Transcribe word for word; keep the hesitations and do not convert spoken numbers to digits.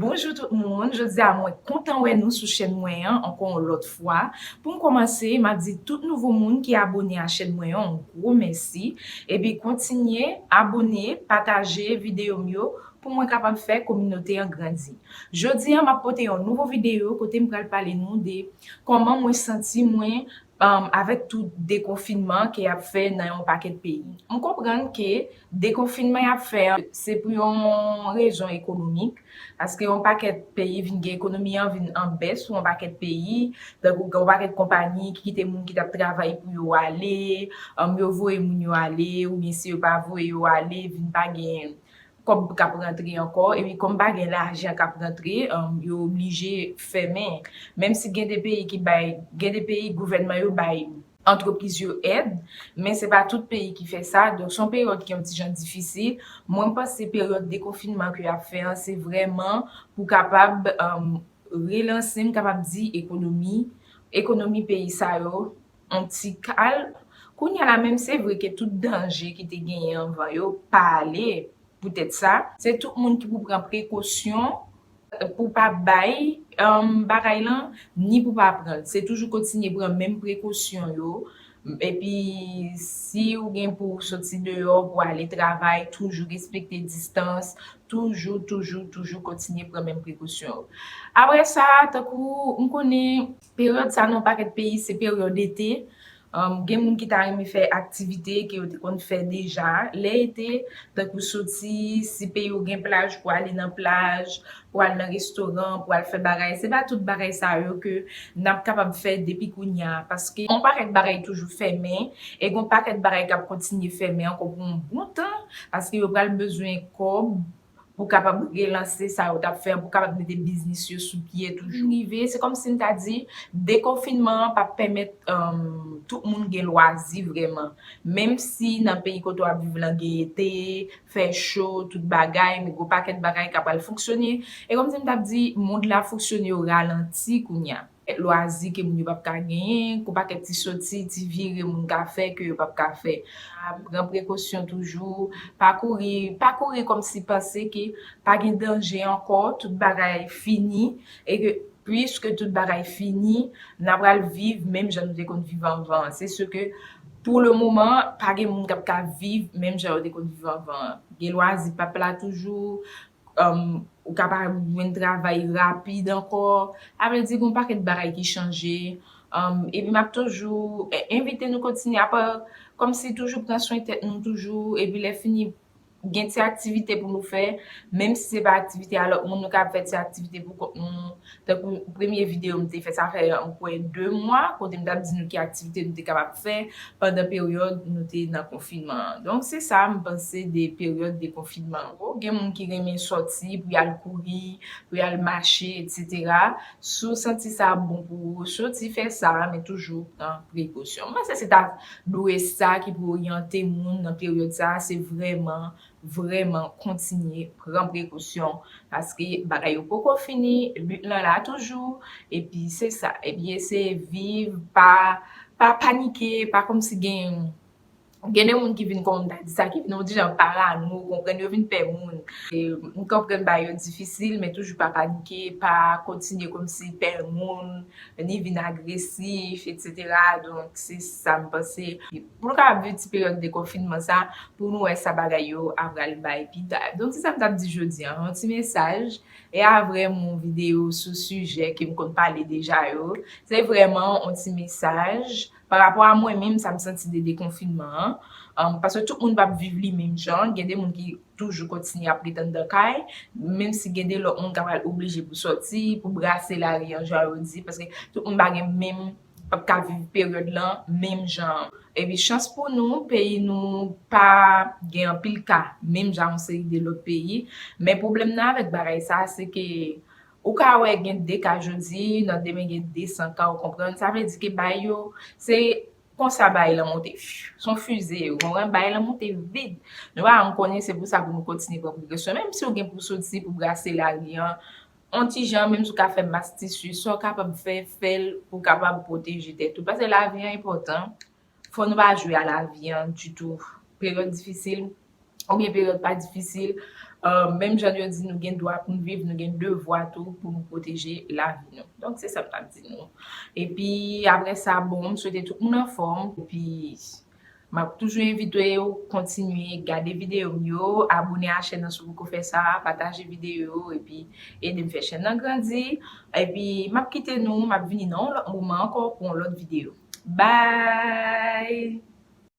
Bonjou tout moun, jodi a mwen kontan wè nou sou chèn mwen an ankò yon lòt fwa. Pou m kòmanse, m ap di tout nouvo moun ki abone a chèn mwen an yon gwo mèsi. Epi kontinye abone, pataje videyo m yo pou mwen kapab fè kominote an grandi. Jodi a, m ap pote yon nouvo videyo kote m pral pale nou de kòman mwen santi mwen um, avèk tout dekonfinman ke y ap fè nan yon pakèt peyi. M konprann ke dekonfinman y ap fè an, se pou yon rezon ekonomik, paske yon pakèt peyi vin gen ekonomi an vin an bès, yon pakèt peyi, tankou gen yon pakèt konpayi ki kite moun ki t ap travay pou yo ale, um, yo voye moun yo ale, oubyen si yo pa voye yo ale, vin pa gen kòb k ap rantre ankò, epi kòm pa gen lajan k ap rantre, um, yo oblije fèmen. Menm si gen de peyi ki bay, gen de peyi gouvènman yo bay antrepriz yo èd, men se pa tout peyi ki fè sa. Donk, se yon peryòd ki yon ti jan difisil. Mwen, m panse peryòd dekonfinman ke y ap fè an, se vrèman pou kapab, um, relanse, m kapab di, ekonomi, ekonomi peyi sa yo, yon ti kal. Kounye a la menm, se vre ke tout danje ki te genyen anvan yo pa ale. Poutèt sa, se tout moun ki pou pran prekosyon, pou pa bay, um, bagay lan, ni pou pa pran l. Se toujou kontinye pran menm prekosyon yo. Epi, si ou gen pou w soti deyò, pou ale travay, toujou respekte distans, toujou, toujou, toujou kontinye pran menm prekosyon yo. Apre sa, tankou m konnen peryòd sa nan yon pakèt peyi, se peryòd ete. Um, gen moun ki ta renmen fè aktivite ke yo te konn fè deja. Lè ete, tankou soti, si peyi w gen plaj, pou ale nan plaj, pou al nan restoran, pou al fè bagay. Se pa tout bagay sa yo ke n ap kapab fè depi kounye a, paske yon pakèt bagay toujou fèmen, e gen yon pakèt bagay k ap kontinye fèmen ankò pou yon bon tan, paske yo pral bezwen kòb pou kapab relanse sa yo t ap fè an, pou kapab mete biznis yo sou pye toujou. Rive, se kòmsi m ta di, dekonfinman an p ap pèmèt, um, tout moun gen lwazi vrèman. Menm si nan peyi kote w ap viv lan gen ete, fè cho, tout bagay, men gen yon pakèt bagay k ap pral fonksyone. E kòmsi m t ap di, mond la fonksyone yo ralanti kounye a. Lwazi ke moun yo p ap ka genyen, gon pakèt ti soti, ti vire moun ka fè ke yo p ap ka fè. Pran prekosyon toujou, pa kouri, pa kouri kòmsi panse ke pa gen danje ankò, tout bagay fini, e ke piske tout bagay fini, n a pral viv menm jan nou te konn viv anvan. Se si ke pou le moman, pa gen moun k ap ka viv menm jan yo te konn viv anvan. Gen lwazi p ap la toujou, um, ou ka pa jwenn travay rapid ankò. Sa vle di gen yon pakèt bagay ki chanje. Um, epi m ap toujou, e, envite nou kontinye apa, kòmsi toujou pran swen tèt nou toujou, epi lè fini gen ti aktivite pou nou fè, menm si se pa aktivite a lòt moun, nou ka fè ti aktivite pou kont nou. Tankou premye videyo m te fè, sa fè, m kwè, de mwa, kote m t ap di nou ki aktivite nou te kapab fè pandan peryòd nou te nan konfinman an. Donk, se sa m panse de peryòd de konfinman an. Gen moun ki renmen sòti pou y al kouri, pou y al mache, etsetera. Si w santi sa bon pou ou, soti fè sa, men toujou pran prekosyon. M panse se ta dwe sa ki pou oryante moun nan peryòd sa, se vrèman, vrèman kontinye pran prekosyon, paske bagay yo poko fini, lit lan la toujou, epi se sa, epi eseye viv, pa, pa panike, pa kòmsi gen, gen de moun ki vin, kòman m ta di sa, ki vin yon ti jan parano, ou konprann, yo vin pè moun. E, m konprann bagay yo difisil, men toujou pa panike, pa kontinye kòmsi pè moun, ni vin agresif, etsetera. Donk, se sa m panse. Pou nou kapab viv ti peryòd de konfinman sa, pou nou wè sa bagay yo ap pral bay pita. Donk, se sa m t ap di jodi a, yon ti mesaj, e a vrèman yon videyo sou sijè ke m konn pale deja yo. Se vrèman yon ti mesaj pa rapò a mwen menm, sa m santi de dekonfinman an. Um, paske tout moun p ap viv li menm jan. Gen de moun ki toujou kontinye ap ret anndan kay, menm si gen de lòt moun k ap al oblije pou sòti, pou brase lari an, jan yo di, paske tout moun pa gen menm, p ap ka viv peryòd lan menm jan. Epi chans pou nou, peyi nou pa gen anpil ka, menm jan yon seri de lòt peyi. Men pwoblèm nan avèk bagay sa, se ke ou ka wè gen de ka jodi, nan demen gen de san ka, ou konprann? Sa vle di ke bagay yo, se konsa bagay lan monte. Se yon fize, ou konprann? Bagay lan monte vit. Nou pa janm konnen, se pou sa pou nou kontinye pran prekosyon. Menm si w gen pou soti, pou brase lari an, yon ti jan, menm si w ka fè mas tisyu, sa w kapab fè, fè l pou w kapab pwoteje tèt ou. Paske lavi an enpòtan. Fò nou pa jwe a lavi an ditou. Peryòd difisil, oubyen peryòd pa difisil, Uh, menm jan yo di nou gen dwa pou nou viv, nou gen devwa tou pou nou pwoteje lavi nou. Donk se sa m t ap di nou. Epi apre sa, bon, m swete tout moun anfòm. Epi m ap toujou envite w kontinye gade videyo m yo, abone a chèn nan si w poko fè sa, pataje videyo yo, epi ede m fè chèn nan grandi. Epi m ap kite nou, m ap vini nan yon lòt moman ankò pou yon lòt videyo. Bye!